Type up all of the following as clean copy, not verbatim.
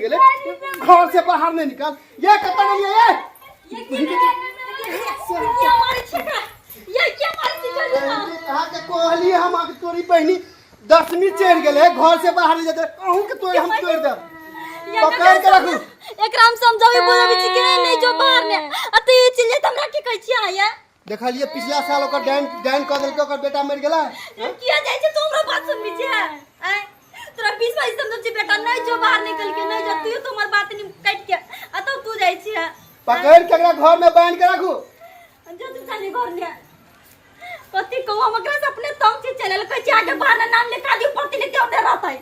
गेलै, घर से बाहर नहीं निकल। ये कतऽ गेलियै ये? ये की ये मारै छै एकरा? ये के मारै छै चल ना। अहाँके कहलियै हम अहाँके, तोरी बहिनी दसवीं चढ़ि गेलै, घर से बाहर नहीं जेतै। अहूँ के तोड़, हम तोड़ देब। पकड़ के रखू। एकरा हम समझाबी बुझाबी छी कि नहीं जो बाहर ने आ त ई चल त हमरा की कहै छी अहाँ ये? देखलियै पिछला साल ओकर डाइन डाइन कऽ देलकै, ओकर बेटा मरि गेलै। किया जाइ छै तू? हमरा बात सुनबी छै आँय? तोरा 20 बार समझ छी बेटा, नहीं जो बाहर निकल के नहीं जो, तू तो हमर बात नहीं काट के आ तब तू जाइ छी। पकड़ के एकरा घर में बांध के रखू। जो तू चली घर ने कथी कहू हम एकरा से, अपने तंग छी चलल। कहै छी आगे बाहर नाम लिखा दियौ, पढ़ती लिखती ओने रहतै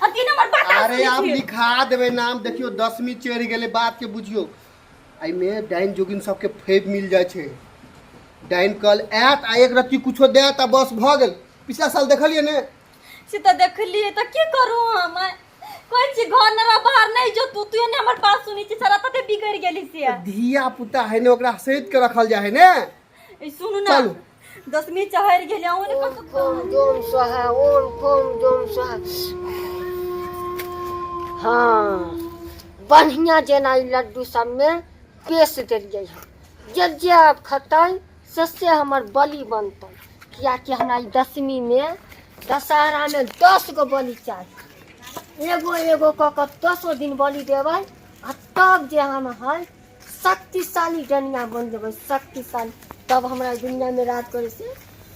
आ तीन नंबर बात अरे आब लिखा देबै नाम। देखियौ, दसवीं चढ़ि गेलै, बात के बुझियौ। एहिमे डाइन जोगिन सबके फेब मिल जाइ छै। डाइन कल आयत आ एक रत्ती कुछो देत आ बस भऽ गेल। पिछला साल देखलियै ने? से तऽ देखलियै, तऽ की करू हम? कहै छी घर न रह, बाहर नहीं जो तू, तू ने हमर बात सुनी छी, सारा तते बिगड़ गेली से। धिया पुता है ने, ओकरा सैत के रखल जाइ है ने। ए सुनू ना। चलू। दसवीं चढ़ गेली अहूँ ने। ओम खोम जोम स्वाहा, ओम खोम जोम स्वाहा। हाँ, बढ़िया जेना ई लड्डू सबमे पेश देलियै हँ, जे जे आब खतै से से हमर बलि बनतै, किएकि हमरा ई दशमीमे दशहरामे 10 गो बलि चाही। एगो एगो कऽ कऽ दसो दिन बलि देबै आ तब जे हम है शक्तिशाली डनिया बनि जेबै, शक्तिशाली। तब हमरा ई दुनियामे राज करै से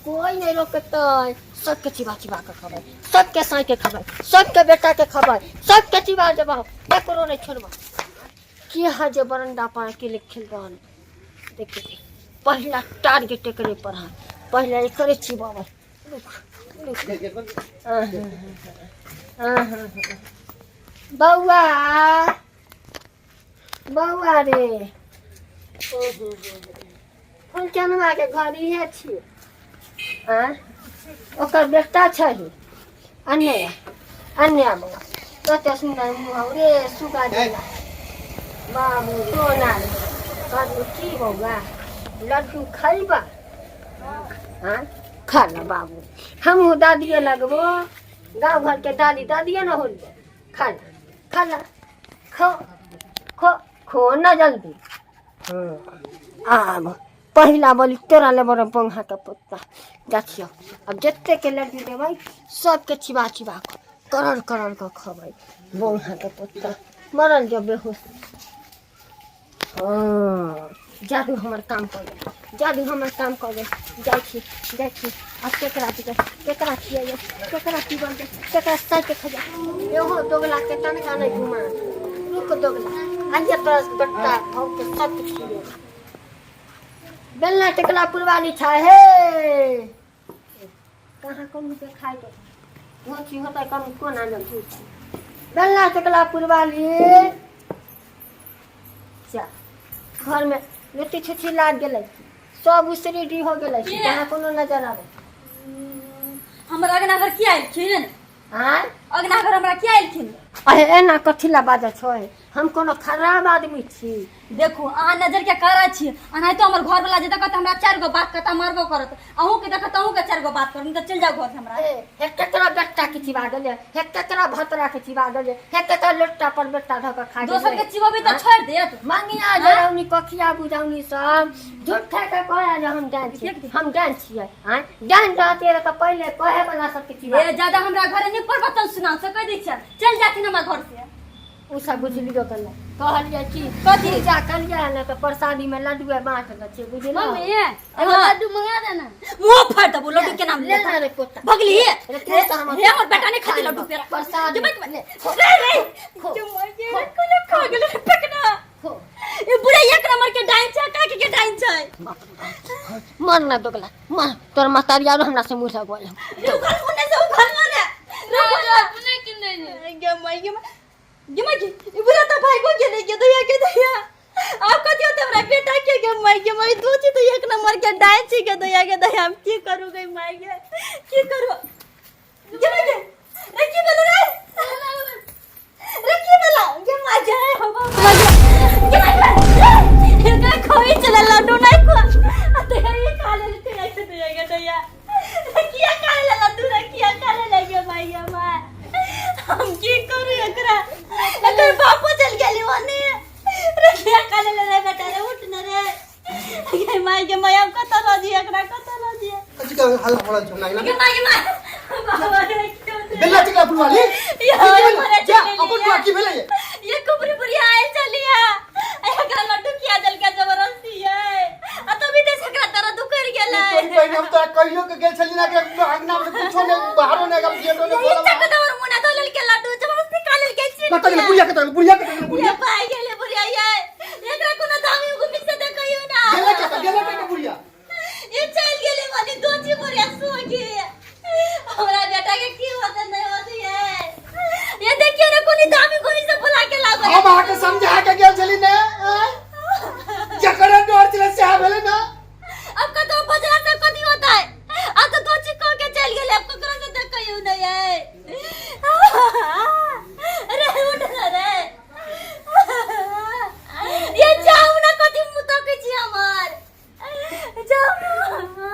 कोइ नहि रोकतै। सबके चिबा चिबा कऽ खबै, सबके साँके खबै, सबके बेटाके खबै, सबके चिबा देबै, ककरो नहि छोड़बै। की है जे बरंडा पर अकेले खेल रहल? देखिए, पहिला टारगेट एकरे पर है, पहले एकरे चिबाबै। रुक रुक। बौआ, बौआ रे, फुलचनवा के घर इहे छियै? आँय, ओकर बेटा छै अन्य अन्य। बौआ, कते सुन्दर मुँह हौ रे सुगा जेना। बाबू सोना रे, कहलू की बौआ, लड्डू खैबा? आँय, खा ल बाबू। हमहूँ दादिए लगबो, गाँव घरके दादी दादिए ने होलियै। खा ल, खा ल, खो खो खो ना जल्दी। आब पहिला बोली तोरा लेबो रे बंघाके पुत्ता। देखियौ, आब जतेकके लड्डू देबै सबके चिबा चिबा कऽ करड़ करड़ कऽ खबै। बंघाके पुत्ता मरल जो बेहोश। हँ, जादू हमर काम कऽ गेल, जादू हमर काम कऽ गेल। जाइ छी, जाइ छी। आब केकरा दियै, केकरा खियैयै, केकरा पीबल दे, केकरा साइके खैयै? एहो दोगलाके तनका नहि घुमा। रुक दोगला, आइए तोरा बेटा भौके सब किछु खियै। बेलना टेकला पुरवाली छै हे, कहाँ कहूँ देखाइ दे घोची होतै कम कोना ने घुसी। बेलना टेकला पुरवाली चा घरमे लुत्ती छुच्छी लाग गेलै, सब उसरी डी हो गेलै, कहाँ कोनो नजर आबै। हमर अगना घर किया एलखिन? आँय? अगना घर हमरा किया एलखिन? अहे, एना कथी ला बाजै छै? हम कोनो खराब आदमी छी? देखू, अहाँ नजर के करा छी। एनाहितो हमर घर वाला जे देखत हमरा चारि गो बात कहता, मारबो करत। अहूँ के देखत, अहूँ के चारि गो बात करत। नहीं तऽ चलि जाउ घर से हमरा। ए, हे केकरा बेटा के चिबा गेलै? हे केकरा भतरा के चिबा गेलै? हे केकरा लोटा पर बेटा धऽ कऽ खा दोसर गेलै? के चिबोबी तऽ छोड़ि देत। मंगिया जरौनी, कखिया बुझौनी सब झूठे के कहे जे हम डाइन छी, हम डाइन छियै। आँय, डाइन रहतियै तऽ पहिले कहे वाला सबके चिबा। ए, ज्यादा हमरा घरे नहीं प्रवचन सुना से कहि दै छियै, चलि जाथिन हमरा घर से। ओ सब बुझलियो के नहि कहलियै की? कथी? पूजा कलियै ने तऽ प्रसादीमे लड्डुए बाँट दै छियै, बुझलियै? मम्मी, एगो हाँ। लड्डू मंगा देना। मुंह फाड़ देबो लड्डू के नाम ले लेता। ना रे पोता। भगली। रे, तू से हमर हे, हमर बेटा नहीं खाती लड्डू पेड़ा। प्रसाद। ले ले, खो, रे रे। खो, जो मर गया रे, कोना खा गेल रे पकना। खो। ए बुढ़ा एक नंबर के डाइन छै, काकी के डाइन छै। मर ना दोगला, मर। तोर महतारी आरो हमरा से मुँह लगवल। रे उघल मुन्ने से उघल मने रे उघल। अपने किन देने। गे माई, गे माई, गे माई, गे बुढ़ा तो भाई को गेले। गे दैया, गे दैया, आप कथी होते हमरा बेटा के? गे माई, गे माई, दू चीज तो एक नंबर के डाइन छी। गे दैया, गे दैया, हम की करू गे माई, गे की करू? गे माई, गे रे, की भेलो रे? रे की भेलो गे माई? गे हो बाबा, गे माई, गे हिनका खोई चला लड्डू नहीं खो आ ते ये खा ले ते गे दैया, गे दैया, किया खा ले लड्डू रे? किया खा ले गे माई? गे माई, हम की करू एकरा? एकर बाप माय गे माय, अब कतऽ लऽ जइयै एकरा, कतऽ लऽ जइयै? कथी के हल्ला हो रहल छौ हमरा गे अंगना में? माय गे माय, बाबा रे, की होतै? बेला चिकला फुलवाली ये की भेलै? मरे जा चलि अपन बुआ की भेलै ये? ये कुबरी बुढ़िया आयल छलिया, एकरा लड्डू खिया देलकै जबरदस्ती ये, आ तभी तऽ एकरा दर्द उखड़ि गेलै। तोरी बहिन, हम तोरा कहियो के गेल छली ना के अंगना में कुछो नहीं, बाहरो नहीं गेल, गेटो नहीं ये खोलल। चक्कर दवर मुना धो लेलकै लड्डू, जबरदस्ती खा लेलकै छीन कतऽ गेलै के। बुढ़िया? कतऽ गेलै बुढ़िया? कतऽ गेलै बुढ़िया? ये पाइ गेलै बुढ़िया ये, एकरा कोनो दामी गुमी से देखैयो ना। गेलै कतऽ, गेलै कतऽ बुढ़िया? ये चलि गेलै मने दोची बुढ़िया सोगी। हमरा बेटा के की होतै नहीं होतै ये, ये देखियो ने कोनी दामी गुमी से बुला के लाबै। हम अहाँके समझा के गेल छली ने, आँय? जकर डर छलै सएह भेलै ने। अब कतौ बजरा से कथी होता है? अब तो दोची कह के चल गेलै, अब ककरो से देखैयो नहीं है। अरे उठ ना रे, ये जाऊ ना, कथी मुँह तकै छी हमर, जाऊ ना।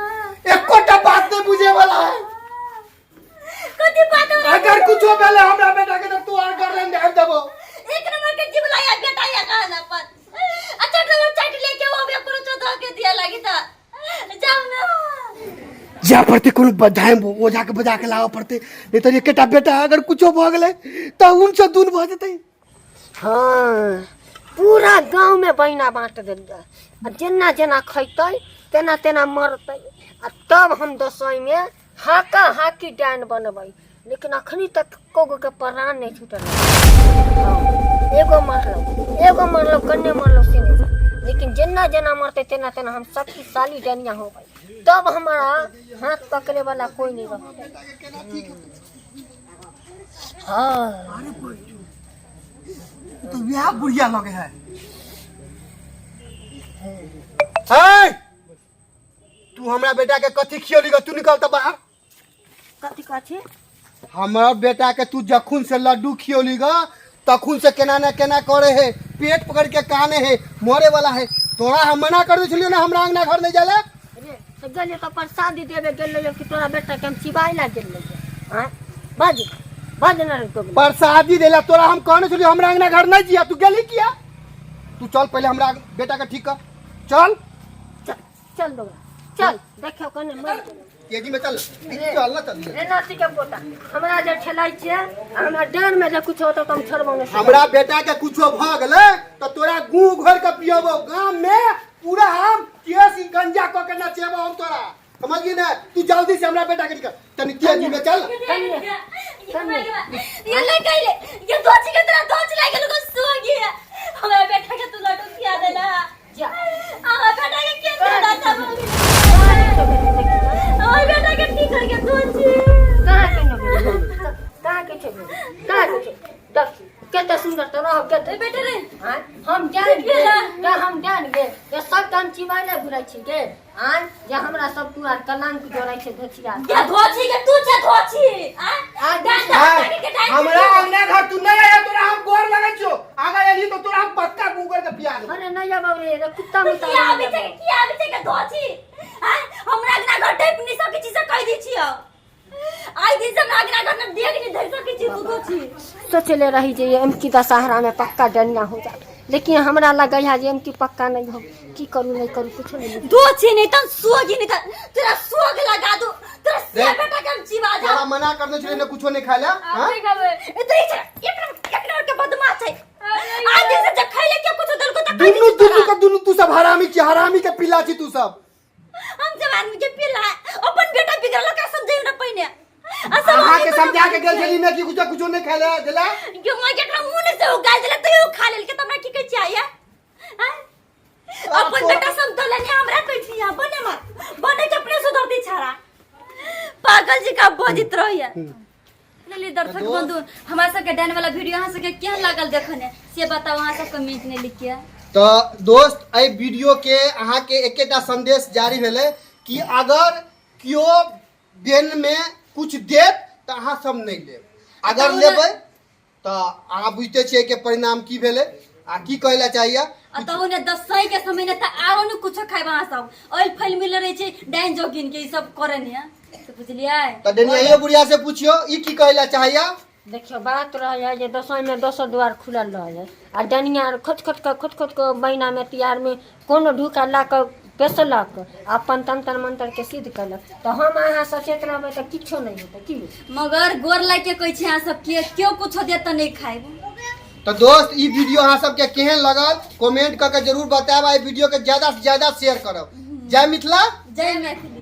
एकोटा बात नहीं बुझे वाला है। कथी बात हमरा? अगर कुछो भेलै हमरा बेटा के तऽ तू आर गर्दन दाबि देबो। एक नंबर के जिबलाया बेटा या कहना पर अच्छा तो चट लेके वो भी कोनो चोद के दिया लगी था, जाऊ ना। जाय पड़तै कोनो बधाई ओझा के बजा के लाबऽ पड़तै, नहीं तऽ एकेटा बेटा अगर कुछो भऽ गेलै तऽ उनसँ दून भऽ जेतै। हाँ, पूरा गाँव में बैना बाँट देलियै आ जेना जेना खैतै तेना तेना मरतै, आ तब हम दसैँ में हाका हाकी डाइन बनबै। लेकिन अखनी तक एको गो के प्राण नहीं छूटल। हाँ, एगो मरलो, एगो मरलो, कन्ने मरलो से नहीं, लेकिन जेना जेना मरतै तेना तेना हम शक्तिशाली डनिया होबै, तब हमारा हाथ पकड़े वाला कोई नहीं रहतै। हाँ। तो वह बुढ़िया लगे है। हे, तू हमरा बेटा के कथी खियौली ग? तू निकल तऽ बाहर। कथी कथी? हमरा बेटा के तू जखुन से लड्डू खियौली ग तखुन से केना ने केना करे है, पेट पकड़ के काने है, मरे वाला है। तोरा हम मना कर दे छलियो ना हमरा अंगना घर नहीं जाले। रे तऽ गेलियै तऽ प्रसादी देबे गेल रहियै कि तोरा बेटा के हम चिबाय ला गेल रहियै? आँय, बाज बाज ना रे दोगला। प्रसादी देला तोरा हम कहने छलियो हमरा अंगना घर नहीं जिया, तू गेली किया? तू चल, पहले हमरा बेटा के ठीक कर, चल। चल चल दोगला चल, देखियौ कने मर गेलै। तेजी में चल, चल ना, चल। रे नाती के पोता, हमरा जे ठेलाइ छियै आ हमरा डाँड़ में जे कुछ होतौ तऽ हम छोड़बौ नहि। हमरा बेटा के कुछो भ गेलै तऽ तोरा गू घोर के पियबो गाम में, पूरा हम केस ई गंजा क के नचेबो हम तोरा, समझली ने? तू जल्दी से हमरा बेटा के निकल, तनी तेजी में चल। ये ले गईले, ये दोची के तरह दोच लागे लोग सो गया। हमरा बेटा के तू लड्डू खिया देला। जा। हमरा बेटा के के देला तब हमरा बेटा के ठीक करके दोची। कहाँ के न कहाँ के छे, कहाँ के छे? देख कते सुंदर तो रह गेल। ए बेटा रे। आँय, हम जान गे तऽ हम जान गे जे सब काम चिबाय ले घुरै छी गे। आँय, जे हमरा सब तू आर कलंक जोड़ै छै धोचिया। ये धोची के तू छे धोची आ आ, डांस हाँ, के डांस। हमरा अंगना घर तू नहीं आया, तोरा हम गोर लगै छियो, आगा एली तो तोरा हम पक्का गूगल के पिया देबो। अरे नहीं आबौ रे, रे कुत्ता मुत्ता। किया आबै छै, किया आबै छै के धोची? आ हमरा अंगना घर टाइप नहीं सकै छी से कहि दै छियौ। आइ दिन से हमरा अंगना घर में देख नहीं धरि सकै छी तू धोची। सोचले रही जे एम की दशहरा में पक्का डनिया हो जाए, लेकिन हमरा लगे है जे एम की पक्का नहीं हो। की करू नहीं करू कुछ नहीं बुझ। धोची नहीं तन सोगी नहीं तन तोरा सोग लगा दू तोरा से देख। बेटा के हम जीवा जा। तोरा मना करने छलियै ने कुछो नहीं खाय ला? हाँ? ए तो एक नंबर, एक नंबर के बदमाश है। आइ दिन से जब खैले के कुछ दल को त दुनू दुनू के दुनू तू सब हरामी छी, हरामी के पिला छी तू सब। हम सब आदमी के पिला अपन बेटा बिगड़ल का समझे ना पहिने आ सब अहाँ आदमी के को समझा के गेल छली ने कि कुछो कुछो नहीं खाय ला देला। क्यों मां के मुंह ने से उगाल देला तो खा लेल के त हमरा की कहै छियै? आय अपन बेटा समतोल नहीं हमरा कहै छियै बने मत बने के अपने सुधरती छाड़ा पागल जी का बजित रहैया। चलिए दर्शक बंधु, हमरा सबके डाइन वाला वीडियो अहाँ सबके केहन लागल देखने से बताओ अहाँ सब कमेंट में लिख के। तऽ दोस्त, एहि वीडियो के अहाँके एकेटा संदेश जारी भेलै कि अगर केओ देन में कुछ देत तऽ अहाँ सब नहि लेब, अगर तऽ लेबै तऽ अहाँ बुझिते छियै के परिणाम की भेलै आ की कहै लए चाहिए। आ तहु ने दसई के समय ने तऽ आरो ने कुछो खाइब अहाँ सब, ऑयल फैल मिल रहे छै डाइन जोगिन के ई सब करे ने तऽ बुझलियै। तऽ डनियाइयो बुढ़िया से पुछियो ई की कहै लए चाहिए। देखियौ बात रहै है जे दसई में दोसर दुआर खुलल रहै है आ डनिया आर खोज खोज कऽ खोज खोज कऽ महीना में तिहार में कोनो ढुका ला कऽ पेसलक, अपन तंत्र मंत्रके सिद्ध केलक। तऽ हम अहाँ सचेत रहबै तऽ किछो नहि हेतै की। मगर गोर लागि के कहै छी अहाँ सबके, केओ कुछो देत तऽ नहि खायब। तऽ दोस्त, ई वीडियो अहाँ सबके केहन लगल कमेंट कऽ के जरूर बतायब आ ई वीडियो के ज्यादा से ज्यादा शेयर करब। जय मिथिला, जय मैथिली।